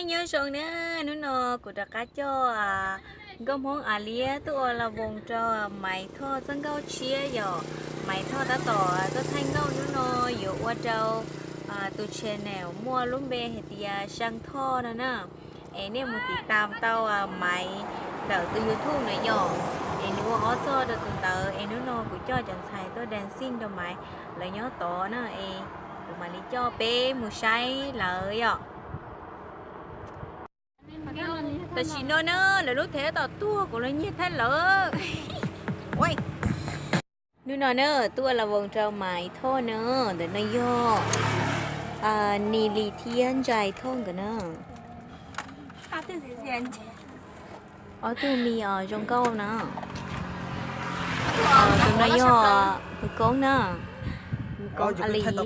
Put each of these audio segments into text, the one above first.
Nyob zoo na, hnub no kuv rov qab coj nkauj Hmoob Aib Liab tuaj ua la voos rau Maiv Thoj txoj nkauj tshiab yom. Maiv Thoj tab tom tuaj thaij nkauj, hnub no yuav ua rau tus channel muaj lub npe hais tias Xyaa Thoj no na. Es nej mus tiv tam tau Maiv ntawm tus YouTube na yom. Es nws ua ob txoj rau tus ntawd, es hnub no kuv coj cov ntxhais tuaj dancing rau Maiv, lawv nyob tod na, es kuv mam li coj peb mus saib lawv yom. Tam sim no na, lawv lub thev tab tom tuag, kuv los nyiag thaij lawv. Hnub no na, tuaj la voos rau Maiv Thoj na, ntawm no yog Nis Lis thiab Ntsais Thoj nkawd na. Ob tug me zoo nkauj na. Tus no yog tus koob na, koob Aib Liab.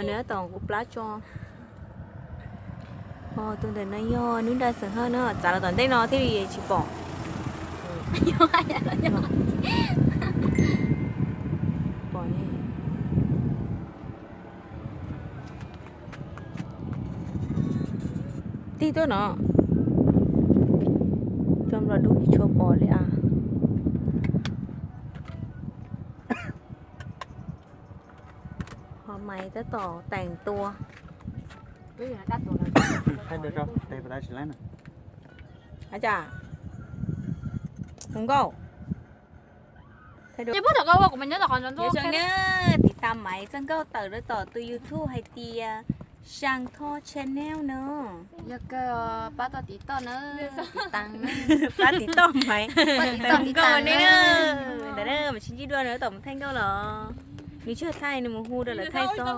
Nws tab tom kuv plab tso. Tus ntawm no yog Nub Nra Xeem Hawj na, txav los tom ntej no thiaj li tsis pom. Tig tuaj no, cov nplos dub tsis tshua pom li as. Ho Maiv tab tom teem tua. Hu nkauj. Nyob zoo na, tiv tam Maiv txoj nkauj tawm rau tom tus YouTube hais tias Xyaa Thoj Channel no. Yog kawg pab tau tiv toj na, tiv tam, pab tiv toj Maiv, tiv nkauj ne. Ntawm na, mas tsis ntsib dua nws tom mus thaij nkauj los, nws tsis thaij, nws mus hu rau lawv thaij xwb.